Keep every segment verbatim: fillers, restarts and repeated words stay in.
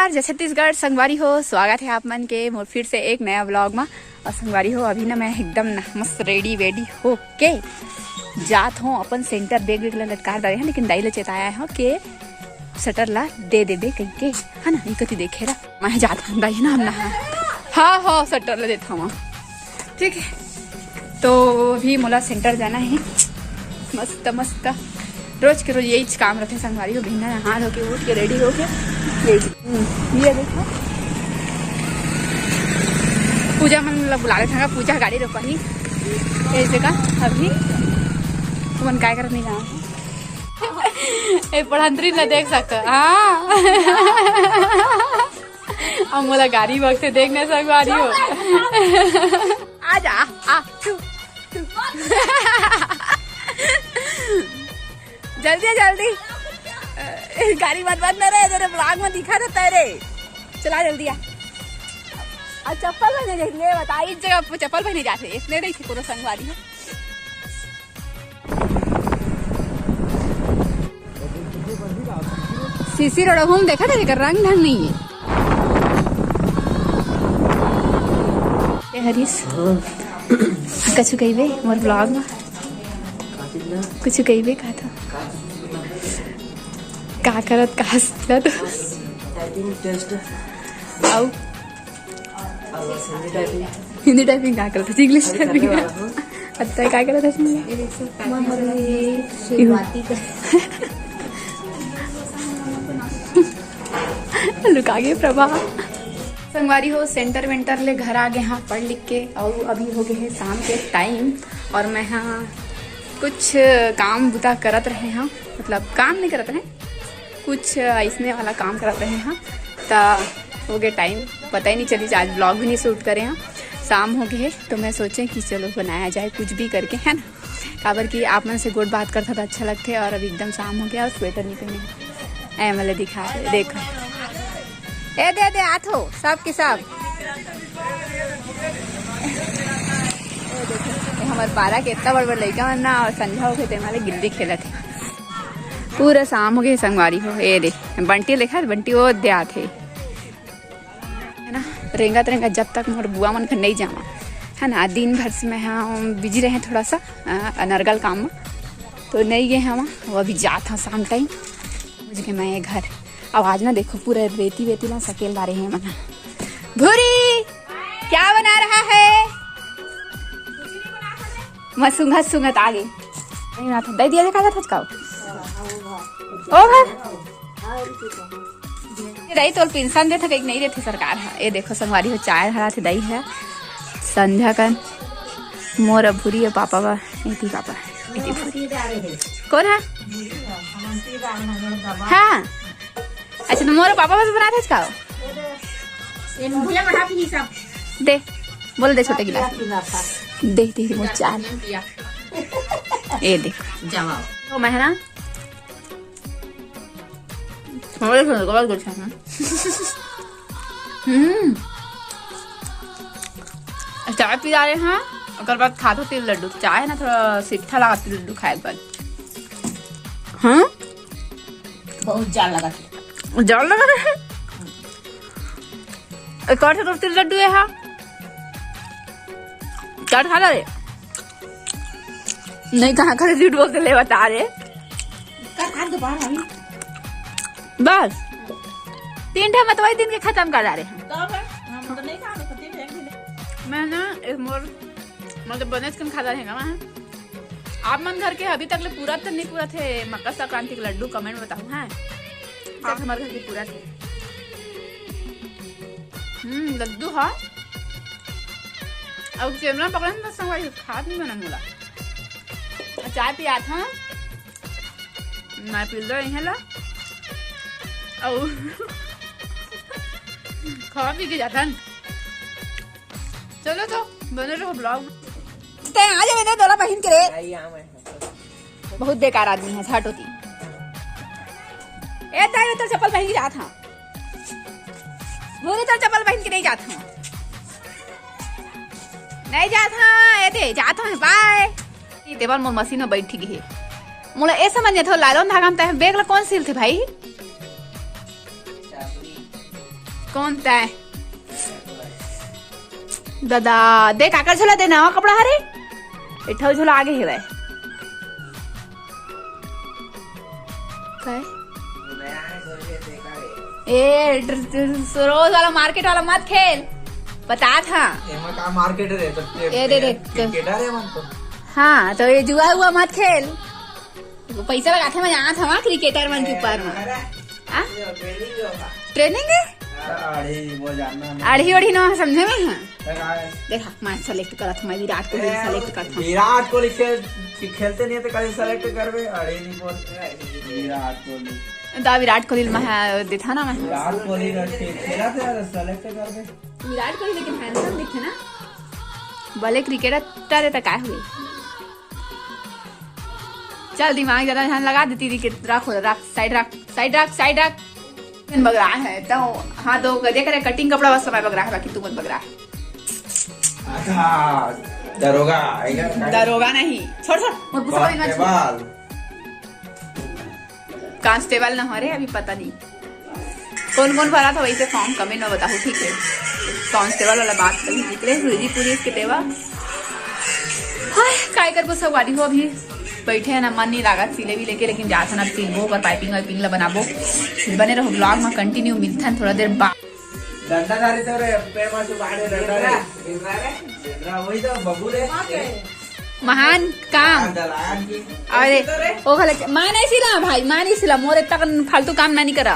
नमस्कार, जय छत्तीसगढ़ संगवारी हो, स्वागत है आप मन के मोर फिर से एक नया व्लॉग में। और संगवारी हो, अभी ना मैं एकदम ना मस्त रेडी वेडी होके जात हूँ अपन सेंटर। बैग वैग ला लटकार डारे हैं, लेकिन दाई ला चेताया है कि शटर ला दे देबे कहिके, है ना। ई कति देखे रहा, मैं जात हूँ दाई ना, हम ना। हाँ हाँ, शटर ला देता हूँ। ठीक है, तो अभी मोला सेंटर जाना है। मस्त मस्त रोज के रोज यही काम रहते संगवारी हो, बिहना नहा धो के उठ के रेडी होके यही। हम्म, ये देखो, पूजा मन ला बुला लेते हैं, पूजा गाड़ी रोकही। ये जगह अभी तुमन काय करत नहीं जाओ। ए पढ़ंतरी ला देख सकते हो। हाँ। अब मोला गाड़ी वक्त से देखने संगवारी हो। आ जा, आ, तू, तू। जल्दी आ, जल्दी। गाड़ी मत बंद ना रहे, तेरे ब्लॉग में दिखा रहता है रे। चला जल्दी आ। आ चप्पल पहने देख ले, बता, इस जगह पे चप्पल पहने जाते, इतने नहीं थे कोनो संगवारी हो। सीसी रोड हम देखा था, एकर रंग ढंग नहीं है। ए हरीश, कछु कहिबे मोर ब्लॉग में? कछु कहिबे कहा था? का करत, का हंसत? Typing test. आऊ? हिंदी टाइपिंग का करत हस? इंग्लिश टाइपिंग का? अत्ता का करत हस? लुका गे प्रभा। संगवारी हो, सेंटर वेंटर ले घर आ गे हाँ पढ़ लिख के, और अभी हो गए हैं शाम के टाइम, और मैं हाँ कुछ काम बुता करत रहे हाँ, मतलब काम नहीं करत रहे, कुछ अइसने वाला काम करत रहे हाँ, त हो गए टाइम, पता ही नहीं चली। आज ब्लॉग भी नहीं शूट करे हाँ, शाम हो गए, तो मैं सोचे कि चलो बनाया जाए कुछ भी करके, है ना, काबर कि आप मन से गोठ बात करता तो अच्छा लगते। और अभी एकदम शाम हो गया और स्वेटर नहीं पहने, ए वाले दिखा दे, देखो, ए दे दे आथो सब के सब। ए देखो, ए हमर पारा के इतना बड़ बड़ लइका मन ना, और संझा हो गए ते वाले गिल्ली खेलत है। पूरा शाम हो गए संगवारी हो। ए दे बंटी देखा, बंटी वो दे आथे, है ना, रेंगत रेंगत जब तक मोर बुआ मन घर नहीं जावा, है ना, दिन भर से मैं हाँ बिजी रहे थोड़ा सा अ, अनर्गल काम में, तो नहीं गए हम। वो अभी जात हाँ शाम टाइम, मुझे मैं ये घर। अब आज ना देखो पूरा रेती वेती ला सकेल डारे हैं मना। भूरी क्या बना रहा है? मैं सुंघत सुंघत आ गई। नहीं बना था, दे दिया देखा था थचकाओ। ओ घर। ये रही तो पेंशन देथे कि नहीं देथे सरकार ह। ये देखो संगवारी हो, चाय हरा थे दही है। संध्या कन मोर अभूरी है पापा बा, एती पापा, एती भूरी। कौन है? हाँ। अच्छा, तो मोर पापा बस बना थे इसका। दे, बोल दे छोटे गिलास। दे, दे, दे, मोर चाय। ये देखो। जवाब। तो मैं है ना, थोड़े थोड़े गलत गलत है। हम्म। चाय पी रहे हैं, ओकर बाद खात होती लड्डू। चाय ना थोड़ा सिट्ठा लगाती लड्डू खाए के बाद। हाँ? बहुत जाड़ लगा थे। जाड़ लगा रहे? एक और से दोस्ती लड्डू है, हाँ? चाट खा ला रे। नहीं, कहाँ खा ले, झूठ बोलते ले बता रे। कल खा के बाहर आई। बस तीन ठे मतवाई दिन के खत्म कर डारे हैं। तब हम तो नहीं खा सकते हैं। मैं ना एक मोर मतलब बने चिकन खा डारे हैं ना। आप मन घर के अभी तक ले पूरा तो नहीं पूरा थे मकर संक्रांति के लड्डू, कमेंट में बताओ, हाँ? तक हमारे घर के पूरा थे। हम्म, लड्डू हाँ। अब कैमरा पकड़न बस संगवारी खात नहीं बना मोला। चाय पिया था। मैं पिल रही है ला। औ खा पी के जाता है। चलो तो बने रहो ब्लॉग। ते आ जावे दे दोला बहिन के रे। बहुत बेकार आदमी है, हट होती। ए ताई तो चप्पल पहन के जात हाँ। भूरी तो चप्पल पहन के नहीं जात हाँ। नहीं जात हाँ, ए दे जात हाँ, बाय। ई तेबर मोर मशीन में बैठ गई है। मोला ए समझ नहीं था, लाइलॉन धागा में तहे बैग ला कौन सिल थे भाई? चाबी। कौन तय? दादा, दे काकर झोला, दे नवा कपड़ा हरे। एठो झोला आगे हेवय। काय? ए, ड्र-, ड्र-, रोज वाला मार्केट वाला मत खेल। बता था। एमा का मार्केट रे? तो ये दे, देख। क्रिकेटर है मन तो। हाँ, तो ये जुआ हुआ मत खेल। वो पैसा लगाथे, मैं जानत हवा क्रिकेटर मन के ऊपर में। आ? ट्रेनिंग है? अरे, वो जानना नहीं। अड़ही ओढ़ी ना समझे में है। देखा, मैं सेलेक्ट करत हूँ, मैं विराट कोहली ए, सेलेक्ट करत हूँ। विराट कोहली खेल, खेलते नहीं है तो कभी सेलेक्ट करबे? अरे नहीं बोल, विराट कोहली। दा विराट कोहली में है, देखा ना मैं। विराट कोहली का खेल, खेला था यार, सेलेक्ट करबे। विराट कोहली लेकिन हैंडसम दिखे ना, भले क्रिकेटर है तो काय हुए। चल, दिमाग ज्यादा ध्यान लगा देती थी कि रख, रख, साइड रख, साइड रख, साइड रख। बगरा है तो हाँ, दो गजे करे कटिंग कपड़ा बस समय बगरा है, बाकी तू मत बगरा है। अच्छा, दरोगा आएगा। दरोगा नहीं, छोड़, छोड़, मत गुस्सा बाल मत पे छू। बाल। कांस्टेबल ना हो रे, अभी पता नहीं कौन कौन भरा था वैसे फॉर्म, कमेंट में बताओ, ठीक है? कांस्टेबल वाला बात कभी निकले, रुझी पुलिस के तेवा। हाय, काय करबो, सब वाली हो, अभी बैठे हैं ना, मन नहीं लागत सिले भी लेके, लेकिन जात ना सिलबो, ओकर पाइपिंग वाइपिंग ला बनाबो। फिर बने रहो ब्लॉग में, कंटिन्यू मिलथन थोड़ा देर बाद। डंडा धारी तो रे, पे मासु बाड़े डंडा रे। बेंदरा, बेंदरा, वही तो बबू रे। महान काम। हाँ, दलाल जी। अरे, ओ भले, मैं नहीं सिला भाई, मैं नहीं सिला, मोर इतना कन फालतू काम मैं नहीं करा।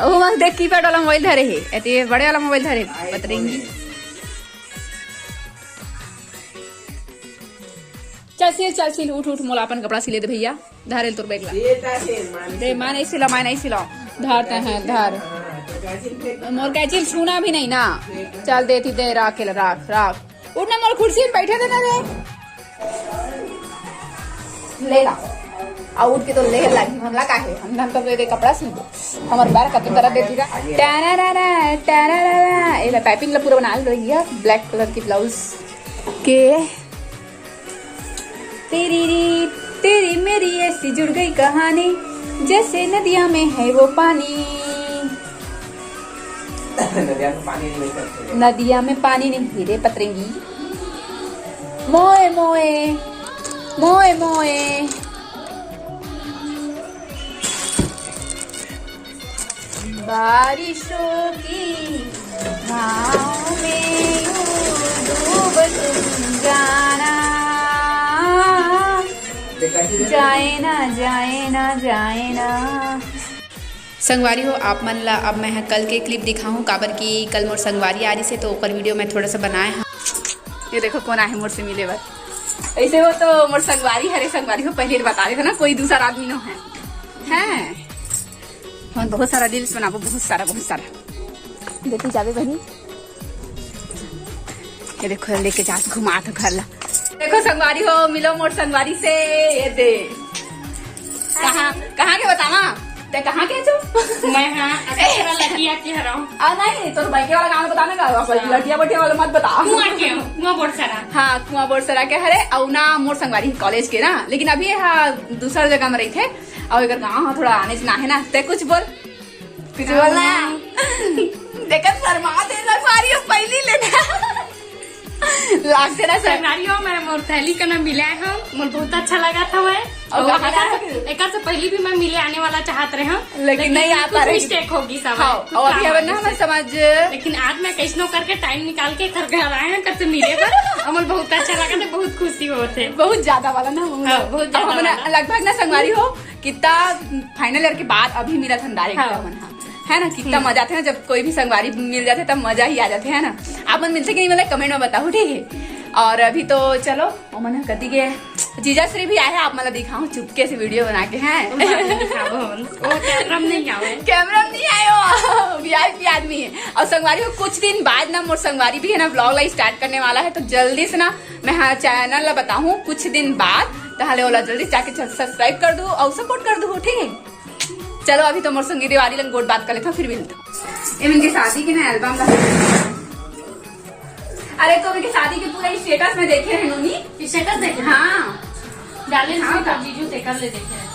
ओ मत देख, कीपैड वाला मोबाइल धरे है, एते बड़े वाला मोबाइल धरे, बतरेंगी। चल सिल, चल सिल, उठ, उठ, मोला अपन कपड़ा सिले दे भैया, धारे तोर बैग ला। ये का सिल, मान दे, सिल। मैं नहीं सिला, मैं नहीं सिला, धार ते हैं, धार। हाँ, तो का सिल फेंक। मोर कैचिल छूना भी नहीं ना। चल देती दे, राख के ला, राख, राख। उठ ना, मोर कुर्सी में बैठे देना रे। ले ला। आ उठ के तो ले लागी, हमला का है? हम, हम तो दे कपड़ा सिलबो। हमर पैर कते दर्द देती का। टारारारा, टारारारा। ए ला, पाइपिंग ला पूरा बना लो, ये ब्लैक कलर की ब्लाउज के। तेरी री, तेरी मेरी ऐसी जुड़ गई कहानी, जैसे नदिया में है वो पानी। नदिया में पानी नहीं मिल सकते। नदिया में पानी नहीं रे पतरेंगी। मोए मोए, मोए मोए। बारिशों की छाँव में यूं डूब तुम जाना, जाए ना, जाए ना, जाए ना। संगवारी हो, आप मन ला अब मैं ह कल के क्लिप दिखाहूँ, काबर कि कल मोर संगवारी आ रही से, तो ओकर वीडियो मैं थोड़ा सा बनाए हूँ। ये देखो कौन आहे मोर से मिले बर। ऐसे हो तो मोर संगवारी हरे, संगवारी हो पहले बता देते ना, कोई दूसरा आदमी नो है, हैं? हम बहुत सारा रील्स बनाबो, बहुत सारा, बहुत सारा। बेटी जावे बनी। ये देखो, लेके जात घुमात घर ला। देखो संगवारी हो, मिलो मोर संगवारी से। ये दे। कहाँ, कहाँ के बतावा? ते कहाँ के छो? मैं हाँ, अच्छा, थोड़ा लकिया के हराऊँ। आ, नहीं, तोर बइके वाला गाँव बताना का? हाँ। लकिया बटिया वाला मत बता। कुआँ के हूँ, कुआँ बोरसरा। हाँ, कुआँ बोरसरा के हरे, अउ ना मोर संगवारी कॉलेज के ना, लेकिन अभी हाँ दूसर जगह में रहिथे, अउ एकर गाँव ह थोड़ा आने से ना है ना। ते कुछ बोल, कुछ बोल ना। हाँ। देखत शर्मा दे, संगवारी हो पहली लेना। लागते ना सर। संगवारी हो, मैं मोर सहेली के ना मिले आए हूँ, मोर बहुत अच्छा लगा था वह। और और कहाँ एकर था? से, एकर से पहले भी मैं मिले आने वाला चाहत रहे हूँ, लेकिन लेकिन नहीं आ कुछ पा रहे। मिस्टेक होगी सब। हाँ, कुछ और काम अभी आ हमें ना गया हमें से। समझ। लेकिन आज मैं कैसनो करके टाइम निकाल के एकर घर आए हैं, एकर से मिले बर। और मोर बहुत अच्छा लगा था, बहुत खुशी होत है। बहुत ज्यादा वाला ना, बहुत हाँ, ज्यादा। बहुत अब ज्यादा हमन वाला। लगभग ना संगवारी हो, कितना फाइनल ईयर के बाद अभी मिला था डायरेक्ट हाँ। हमन, हाँ। है ना, कितना हम्म। मजा आथे ना, जब कोई भी संगवारी मिल जाथे, तब मजा ही आ जाथे, है ना। आप मन मिलथे कि नहीं मिलथे, कमेंट में बताओ, ठीक है। और अभी तो चलो, ओमन ह कति के जीजा श्री भी आए हैं, आप मन ला दिखाऊं चुपके से वीडियो बना के, हैं। वो बाद में दिखाबो हमन। वो कैमरा में नहीं आवे। कैमरा में नहीं आए हो, वीआईपी आदमी है। और संगवारी हो, कुछ दिन बाद ना मोर संगवारी भी है ना व्लॉग ला स्टार्ट करने वाला है, तो जल्दी से ना मैं हाँ चैनल ला बताऊँ कुछ दिन बाद, तहले ओला जल्दी जाके सब्सक्राइब कर दू और सपोर्ट कर दू, ठीक है। चलो अभी तो मोर संगी देवारी लंग गोट बात कर लेता हूँ, फिर मिलता हूँ। एमन के शादी के ना एल्बम ला। अरे तो उनके शादी के पूरा स्टेटस में देखे हैं नोनी। स्टेटस देखे? हाँ। डाले हाँ, हाँ, का? जीजू तेकर ले देखे हैं।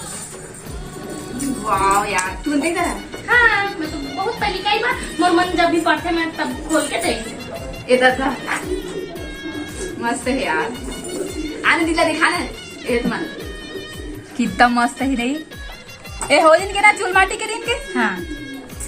वाह यार, तू देख रहा है? हाँ, मैं तो बहुत पहली कई बार मोर मन जब भी पड़थे, मैं तब खोल के देख। ए दादा, मस्त है यार। आने दिला दिखा ना, ए मन। कितना मस्त है नहीं। ए हो दिन के ना, चूल माटी के दिन के। हाँ।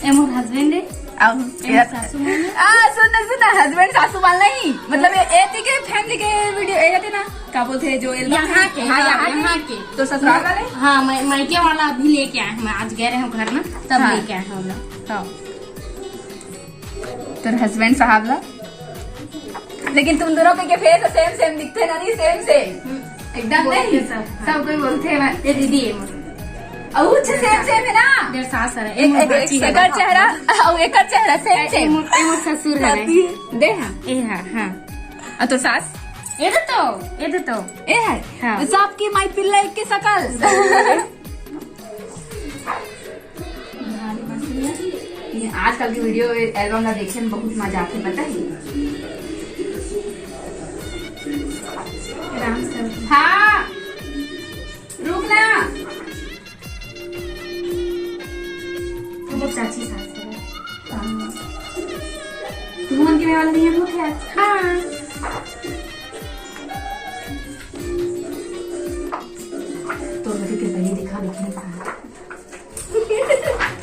ए मोर हस्बैंड है। अब ए मोर सासू माँ है। आ, सुन ना, सुन ना, हस्बैंड सासू माँ नहीं, मतलब ये एती के फैमिली के वीडियो ए जाते ना, का बोलते हैं जो एल्बम यहाँ है? के, हाँ, हाँ, यहाँ के। यहाँ के। तो ससुराल वाले? हाँ, मैं मायके वाला अभी लेके आए हैं, मैं आज गए रहे हूँ घर ना, तब हाँ। लेके आए हैं हम लोग। हाँ। तोर हस्बैंड साहब ला। लेकिन तुम दोनों के, के फेस सेम सेम दिखते ना, नहीं सेम सेम। एकदम बोलते नहीं। सब, हाँ। सब कोई बोलते हैं मैं। ये दीदी है मोर। और कुछ सेम सेम है ना। मेरे सास है। एक, एक, एक, एक चेहरा, और एक चेहरा सेम सेम। मोर ससुर है। दे हाँ। ए हाँ, हाँ। और तो सास? ये दे तो, ये दे तो। ए है। हाँ। सबकी माई पिल्ला एक के सकल। ये आजकल की वीडियो एल्बम ला देखे में बहुत मजा आते, पता है? राम सर। हाँ, रुक ना। वो चाची सास है। हाँ। तुम मन के में वाला नहीं है वो क्या? हाँ। तो मुझे के बनी दिखा, लेकिन कहाँ?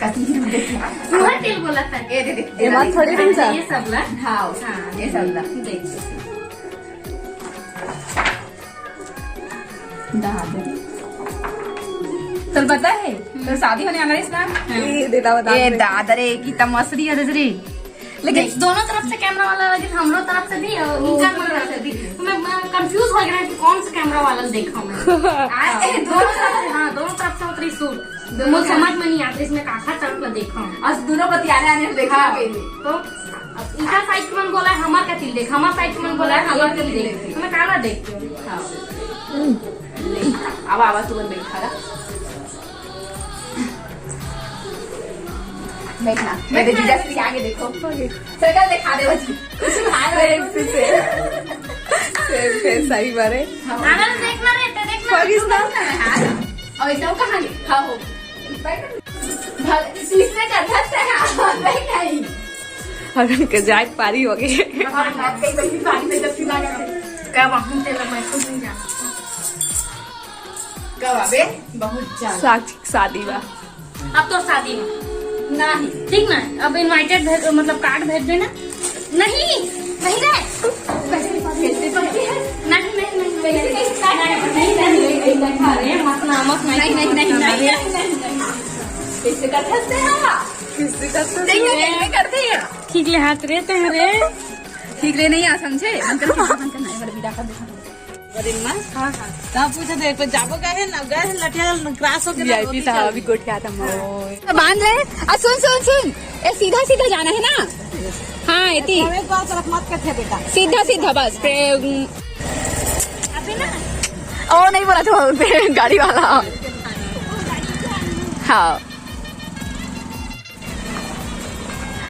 कति दिन देखे। मुँह तेल बोला था। ए दे दे। ये बात थोड़ी दिन सा। ये सब ला। हाँ, हाँ। ये सब ला। देख। दादर। तोर पता है? तोर शादी होने वाला है इस बार? हाँ। ए, देता बता ए, दे। दादर है कि तमसरी है, दसरी। लेकिन देख, दोनों तरफ से कैमरा वाला लगे, हमरो तरफ से भी और उनका तरफ से भी। तो मैं, मैं कंफ्यूज हो गया कि कौन सा कैमरा वाला देखा मैं। आ, ए, दोनों तरफ से, हाँ, दोनों तरफ से उतरी सूट। दोनों मुझे तरफ। समझ में नहीं आता, इसमें काखा तरफ में देखा हूँ। और दोनों बतियाने आने में देखा हाँ। गई। तो अब इनका साइड के मन बोला है, हमार का तिल देख, हमार साइड के मन बोला है, हमार का तिल देख। तो मैं काला देखती हूँ। हाँ। ले, अब आवा तुमन बैठा रहा। बैठना। मेरे जीजा से आगे देखो। सर्कल दिखा दे बस। कुछ खाए वाले सेम से। सेम फेस, सही बारे। आनंद देखना रे, ते देखना। फॉगिस ना। और ऐसा कहाँ लिखा हो? भल-, इसमें का धस है, हाँ, नहीं, नहीं। हम इनके जाए पारी हो गई। भगवान, आप कहीं बैठी पारी में जब की बात है। क्या वहाँ तेरा मैं खुद नहीं जाना। कब आबे? बहुत ज्यादा। साथ शादी बा। अब तो शादी में। नहीं। ठीक ना, अब इनवाइटेड भेज, मतलब कार्ड भेज देना। नहीं, नहीं रे। पैसे तो भेजते तो है। नहीं, नहीं, नहीं, नहीं, नहीं, नहीं, नहीं, नहीं, नहीं, नहीं, नहीं, नहीं, अरे, मत ना, मत ना, नहीं, नहीं, नहीं, नहीं, नहीं, नहीं, नहीं। पैसे का धस है, हाँ। किसी का तो देख, नहीं। देख, देख, करते हैं। ठीक ले हाथ रे, ते रे। ठीक ले नहीं आ, समझे? अंकल, अंकल, नहीं, बड़ा बीड़ा कर दिखा। बड़ी माँ? हाँ, हाँ। तब पूछो, देख, तो जाबो गए हैं ना, गए हैं, लठिया क्रॉस हो गया ना, वीआईपी रोटी साहब चल अभी रही। गोठिया था, हाँ। मोए। तो बांध ले। आ, सुन, सुन, सुन। ए, सीधा, सीधा जाना है ना? हाँ, एती। प्रवेश द्वार तरफ मत करते बेटा। सीधा, सीधा बस। प्रे-, अभी ना? ओ, नहीं बोला था, गाड़ी वाला। हाँ।